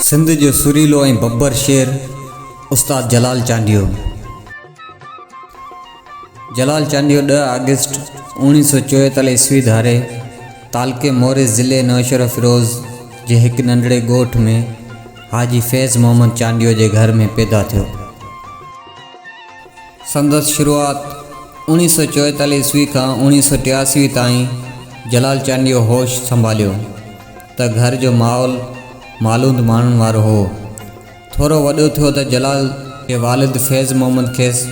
سنڌ جو سريلو ۽ ببر شعر استاد جلال چانڊيو. جلال چانڊيو ڏهه آگسٽ اوڻيهه سو چوئيتاليهه عيسوي ڌاري تعلقي موري ضلعي نوشهروفيروز جي هڪ ننڍڙي ڳوٺ ۾ حاجي فيض محمد چانڊيو جي گهر ۾ پيدا ٿيو. سندس شروعات اوڻيهه سو چوئيتاليهه عيسوي کان اوڻيهه سو ٽياسي تائين جلال چانڊيو هوش سنڀاليو ته گهر جو ماحول مالوند ماڻهن وارو هو. ٿورو وڏو ٿيو ته جلال جي والد فيض محمد کيس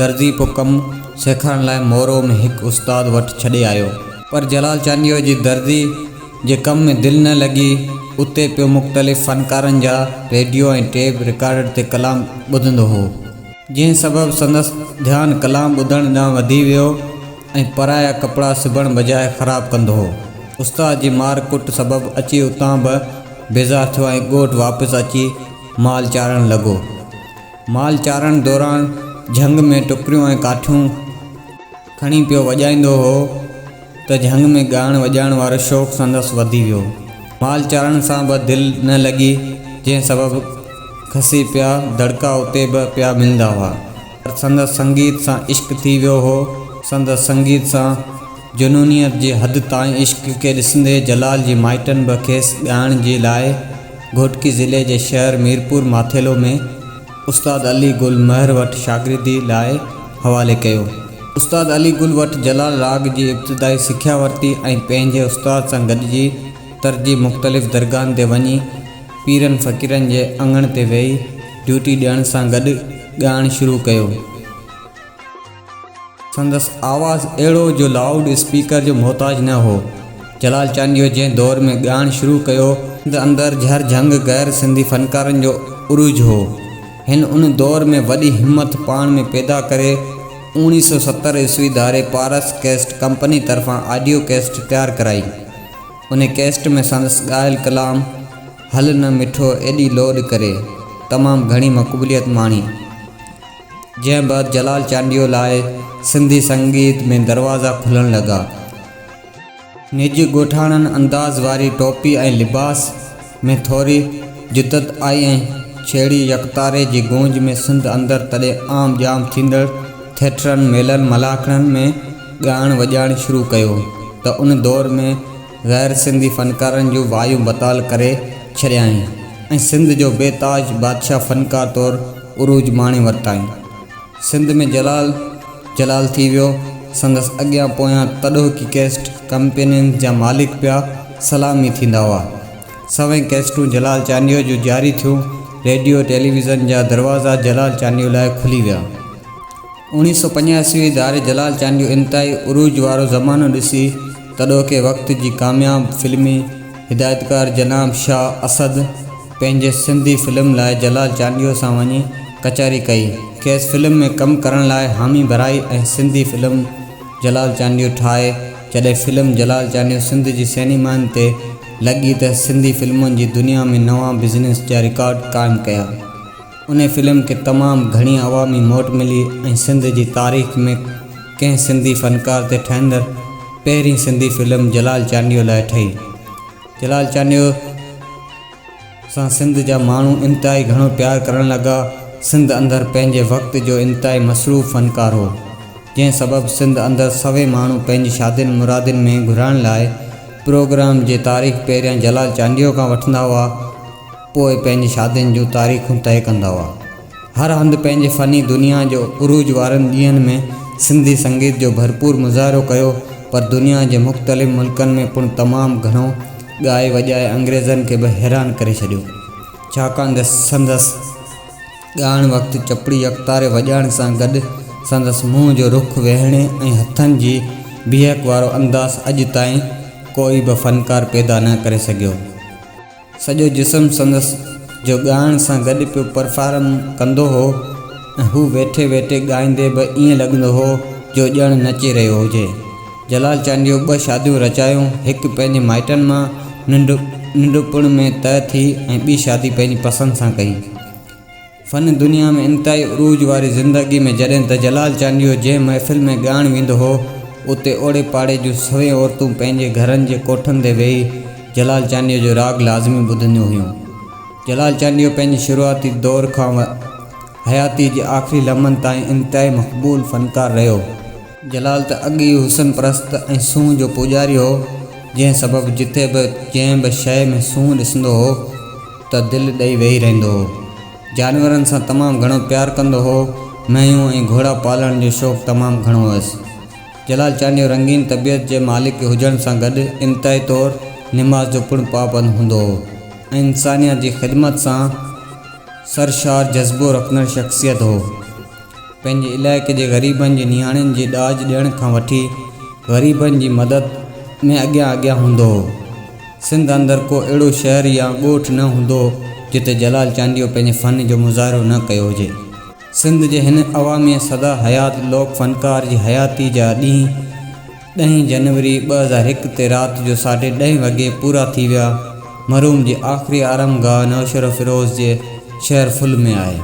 درزي پو ڪم سيکارڻ لاء مورو ۾ هڪ استاد وٽ ڇڏي آيو. پر جلال چانڊيو جي درزي جي ڪم ۾ دل نه لڳي، اتي پيو مختلف فنڪارن جا ريڊيو ۽ ٽيپ رڪارڊ تي ڪلام ٻڌندو هو. جنهن سبب سندس ڌيان ڪلام ٻڌڻ ڏانهن وڌي ويو ۽ پرايا ڪپڙا سبڻ بجاء خراب ڪندو هو. استاد جي مار ڪٽ سبب اچي اتان به بيزار ٿيو ۽ ڳوٺ واپس اچي مال چارڻ لڳو. مال چارڻ دوران جهنگ ۾ ٽڪريون ۽ ڪاٺيون کڻي پيو وڄائيندو هو ته جهنگ ۾ ڳائڻ وڄائڻ وارو شوق سندس وڌي ويو. مال چارڻ سان به دل نه لڳي، جنهن سبب کسي پيا دڙڪا اتي به پيا ملندا هئا. پر سندس سنگيت سان عشق ٿي ويو هو. سندس سنگيت سان جنونيت جي حد تائين عشق کي ڏسندي جلال جي مائٽن به کيس ڳائڻ جي لاء گهوٽڪي ضلعي جي شهر ميرپور ماٿيلو ۾ استاد علي گل مهر وٽ شاگردي لاء حوالي ڪيو. استاد علي گل وٽ جلال راڳ جي ابتدائي سکيا ورتي ۽ پنهنجي استاد سان گڏجي تر جي مختلف درگاهن تي وڃي پيرن فقيرن جي اڱڻ تي ويهي ڊيوٽي ڏيڻ سان گڏ ڳائڻ شروع ڪيو. سندس آواز اهڙو جو لائوڊ اسپيڪر جو محتاج نه هو. جلال چانڊيو جنهن دور ۾ ڳائڻ شروع ڪيو، سنڌ اندر جهر جهنگ غير سنڌي فنڪارن جو عروج هو. هن ان دور ۾ وڏي همٿ پاڻ ۾ پيدا ڪري اوڻيهه سو 70 عيسوي ڌاري پارس ڪيسٽ ڪمپني طرفان آڊيو ڪيسٽ تيار ڪرائي. ان ڪيسٽ ۾ سندس ڳايل ڪلام هل نه مٺو ايڏي لوڏ ڪري تمام گهڻي مقبوليت ماڻي. جنهن بعد جلال چانڊيو لاء سنڌي سنگيت ۾ دروازا کلڻ لڳا. نج ڳوٺاڻن انداز واري ٽوپي ۽ لباس ۾ ٿوري جدت آئي ۽ ڇيڙي يڪتاري جي گونج ۾ سنڌ اندر تڏهن عام جام ٿيندڙ ٿيٽرن، ميلن ملاکڙن ۾ ڳائڻ وڄائڻ شروع ڪيو ته ان دور ۾ غير سنڌي فنڪارن جون وايون بتال ڪري ڇڏيائين ۽ سنڌ جو بي تاج بادشاهه فنڪار طور عروج ماڻي ورتائين. سنڌ ۾ جلال جلال ٿي ويو. سندس اڳيان پويان تڏهوڪي ڪيسٽ ڪمپنين جا مالڪ پيا سلامي ٿيندا هئا. سوين ڪيسٽون جلال چانڊيو جون جاري ٿيون. ريڊيو، ٽيليويزن جا دروازا جلال چانڊيو لاء کلي ويا. اوڻيهه سو پنجاسي ڌاري جلال چانڊيو انتهائي عروج وارو زمانو ڏسي تڏهوڪي وقت جي ڪامياب فلمي هدايتڪار جناب شاهه اسد پنهنجي سنڌي فلم لاء جلال چانڊيو سان وڃي ڪچهري ڪئي، کيس فلم ۾ ڪم ڪرڻ لاء حامي ڀرائي ۽ سنڌي فلم جلال چانڊيو ٺاهي، جڏهن فلم جلال چانڊيو سنڌ جي سئنيمائن تي لڳي ته سنڌي فلمن جي دنيا ۾ نوان بزنس جا رڪارڊ قائم ڪيا. انهي فلم کي تمام گهڻي عوامي موٽ ملي ۽ سنڌ جي تاريخ ۾ ڪنهن سنڌي فنڪار تي ٺهندڙ پهرين سنڌي فلم جلال چانڊيو لاء ٺهي. جلال چانڊيو سان سنڌ جا ماڻهو انتهائي گهڻو پيار ڪرڻ لڳا. سنڌ اندر پنهنجي وقت جو انتهائي مصروف فنڪار هو، جنهن سبب سنڌ اندر سوين ماڻهو پنهنجي شادين مرادين ۾ گهرائڻ لاء پروگرام جي تاريخ پهريان جلال چانڊيو کان وٺندا هئا. پوء پنهنجي شادين جون تاريخون طئي ڪندا هئا. هر هنڌ پنهنجي فني دنيا جو عروج وارن ڏينهن ۾ سنڌي سنگيت جو ڀرپور مظاهرو ڪيو پر دنيا جي مختلف ملڪن ۾ پڻ تمام گهڻو ڳائي وڄائي انگريزن کي به حيران ڪري ڇڏيو ڇاڪاڻ ته سندس ڳائڻ وقت چپڙي يڪتاري وڄائڻ سان گڏ سندس منهن جو رخ ويهڻي ۽ هٿن جي بيهڪ وارو انداز اڄ تائين ڪوئي به فنڪار پيدا نه ڪري سگهيو. سڄو جسم سندس جو ڳائڻ سان گڏ پيو پرفارم ڪندو هو ۽ هو ويٺي ويٺي ڳائيندي به ائين لڳندو هو جو ڄڻ نچي رهيو هجي. جلال چانڊيو ٻه شاديون رچايون، هڪ پنهنجي مائٽن مان ننڍپڻ ۾ طئه ٿي ۽ ٻي شادي پنهنجي پسند سان ڪئي. فن دنيا ۾ انتهائي عروج واري زندگي ۾ جڏهن ته جلال چانڊيو جنهن محفل ۾ ڳائڻ ويندو هو، اتي اوڙي پاڙي جون سوين عورتون پنهنجي گهرن جي ڪوٺن تي ويهي جلال چانڊيو جو راڳ لازمي ٻڌنديون هيون. جلال چانڊيو پنهنجي شروعاتي دور کان حياتيء جي آخري لمحن تائين انتهائي مقبول فنڪار رهيو. جلال ته اڳ ئي حسن پرست ۽ سونهن جو پوڄاري هو، جنهن سبب جتي به جنهن به شيء ۾ سونهن ڏسندو هو ته دل ڏئي ويهي رهندو هو. جانورن سان تمام گهڻو پيار ڪندو هو، مينهون ۽ گهوڙا پالڻ جو شوق تمام گهڻو هئس. جلال چانڊيو رنگين طبيعت جي مالڪ هجڻ سان گڏ انتهائي طور نماز جو پڻ پابند هوندو هو ۽ انسانيت جي خدمت سان سرشار جذبو رکندڙ شخصيت هو. پنهنجي علائقي جي غريبن جي نياڻين جي ڏاج ڏيڻ کان وٺي غريبن جي مدد ۾ اڳيان اڳيان هوندو هو. سنڌ اندر ڪو اهڙو شهر يا ڳوٺ نه هوندو جتي جلال چانڊيو پنهنجي فن جو مظاهرو نه ڪيو هجي. سنڌ جي هن عوامي سدا حيات لوڪ فنڪار جي حياتي جا ڏينهن ڏهين جنوري 2001 تي رات جو ساڍي ڏهين وڳي پورا ٿي ويا. مرحوم جي آخري آرامگاهه نوشهروفيروز جي شهر ڦل ۾ آهي.